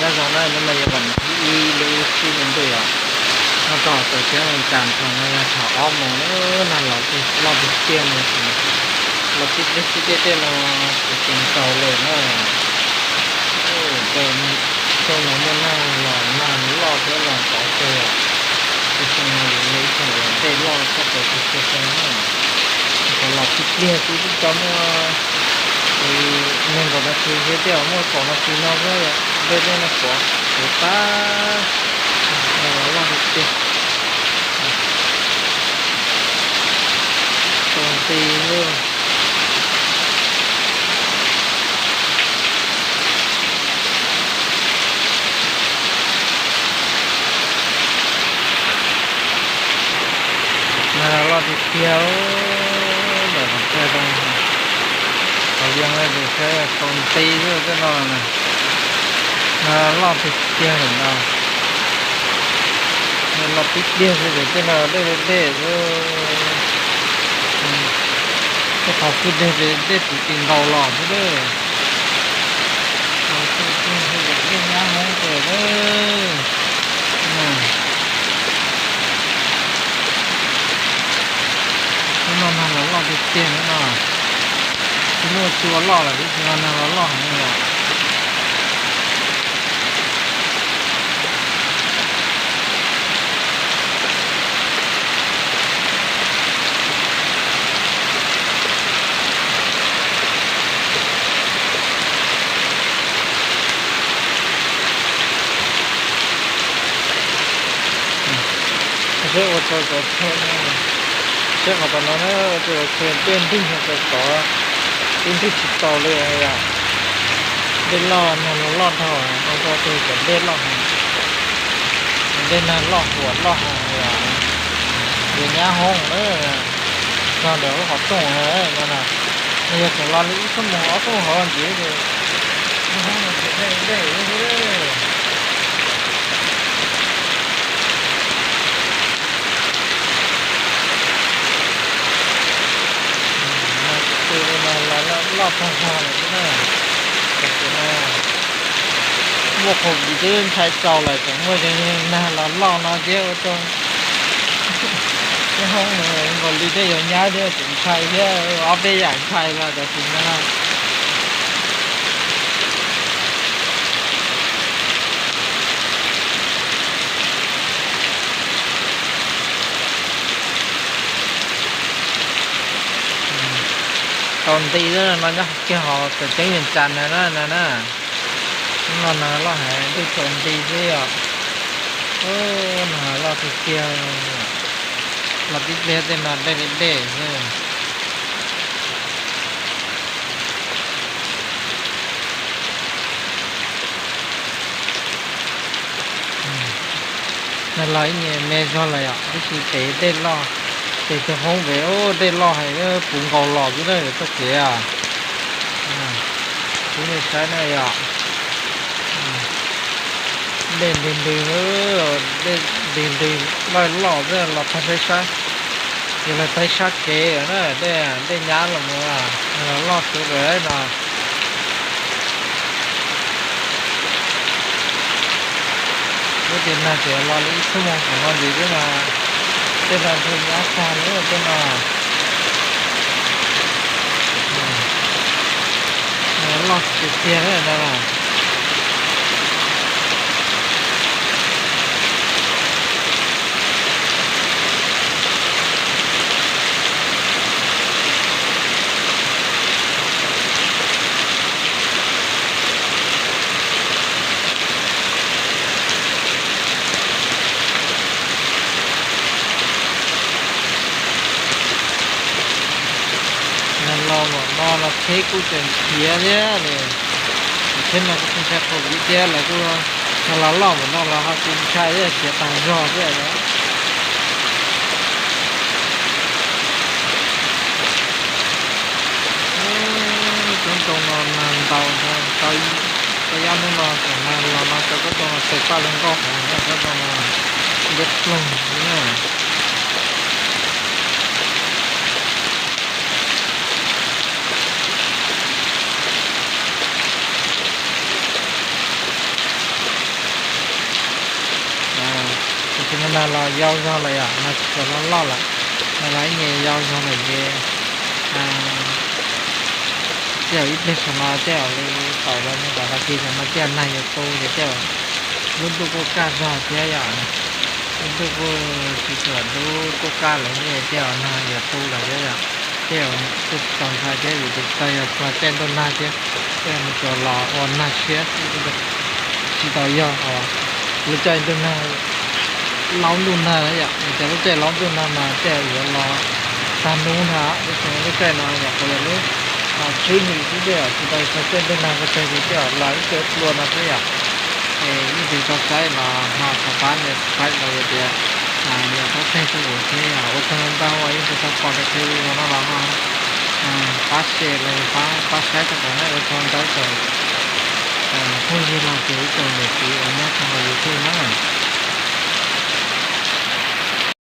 Nyob zoo na, hnub no yog vas thib ib lub tsib hli ntuj yom. Nyob rau tom teb Vias Cas thaum no yog thaum ob moos na, nag los loj tiag tiag no, los tib teb tib teb tej no kuv tsis ntaus lawm na. Rau xyoo no muaj nag los nag loj thiab los ntxov kawg, rau xyoo no yus yog ib tug dej loj tshaj plaws tiag tiag xwb na. Qhov los tib pliag xwb twb tsis muaj neeg nkaum no tsis thiab, tej zaum muaj kaum no tsis no xwb, dej dej no puav puav tag, nag los loj tiag tiag. Tau nti lawm. Nag loj tiag tiag, ntawm qhov twg, qhov yees li tus saib tau nti lawm tej no. Nag loj tiag tiag lawm no. Los tib pliag xwb ces tej no dej dej xwb. Tej qhov kwj deg ces dej puv tsis ntaus los xwb. Dej nyab Hmoob ces hnub no nag los loj tiag tiag no. Tsis muaj cua loj lawm, tab sis mas nag los loj heev li os. Saib ua tau cov chaw, saib qhov tom no na, ua tau cov chaw dej nrig tau tod, dej nrig tsis tau li os. Dej loj, nag los loj dhau, ua tau cov dej loj heev, dej nag loj huam loj heev li os. Ces nyab Hmoob na, txog ntawm lub qhov rooj no na, nws yog tseem los li ib xuab moos ob xuab moos hauv ntxiv ces nyab Hmoob no ces dej dej xwb. Nag txog txog lawm xwb na, tam sim no muaj COVID twb ntshai txaus lawm tseem muaj nag los loj no thiab ua rau nyab Hmoob nkaus li dej yuav nyab thiab tseem ntshai thiab, ob peb yam ntshai los tam sim no. Tau nti xwb no, nyob kiag hauv tsev teeb Vias Cas ntawd na, no na. Hnub no nag loj heev, ntuj tsaus nti xwb yom. Nag loj tiag tiag, los tib pliag tej no dej dej xwb. Nag los ib nyuag me zog lawm yom, tab sis pem dej loj, pem tug hoob pem dej loj heev, puv nkaus los xwb na txoj kev. Kuv nej saib na yom, dej ntws ntws, dej ntws ntws loj loj xwb, los tag peb sab, ces los tag sab kev na, dej, dej nyab los mus, loj xwb lawm no. Lub tias nag tseem los li ib xuab moos tom no ntxiv xwb mas tej no ntshe nyab tag li tej no. Loj tiag tiag na no. Nag los mam no los tsheb kuj tseem khiav thiab li. Tsheb no kuj tsis ntshai COVID thiab, lawv kuj, nag los loj mam no los ho tsis ntshai thiab, khiav tag zog xwb os. Tsob ntoo no nag ntaus, tau ib ob hnub no tseem nag los no tau tsob ntoo no tawg paj lug nkauj heev, tsob ntoo no liab ploog li na. los yau zog lawm yom, no tsis tshua loj loj lawm, no los ib nyuag yau zog lawm ces tej zaum ib pliag saum no tej zaum li tau los ne, tom no kiag saum no tej zaum nag yuav tu ces tej zaum lub ntuj kuj kaj zog thiab yom. Lub ntuj kuj tsis tshua dub, kuj kaj lawm thiab, tej zaum nag yuav tu lawm thiab yom. Tej zaum kuj tsis tau ntshai thiab vim tias tsis tau yog txog caij ntuj nag thiab, tej zaum mus tsuas los ua nag tshiab xwb, tsis tau yog lub caij ntuj nag laub ntuj nag na yom. Vim tias lub caij laub ntuj nag mas tej zaum yuav los tag hnub na, tab sis lub caij no yom kuj yog lub tsib hlis xwb, tej zaum tsis tau txog caij ntuj nag pes tsawg ces tej zaum los ib co dua no xwb yom. Es yeej tsis tau saib los ho thov pab nias subscribe los yog tias nias pab tseg rau kuv thiab yom. Ua tsaug ntau uas yeej tau pom tau qhia video no los ho pab share los yog pab saib rau kuv na, ua tsaug ntau rau phooj ywg los sis ib tsoom niam txiv uas nyob rau hauv YouTube na.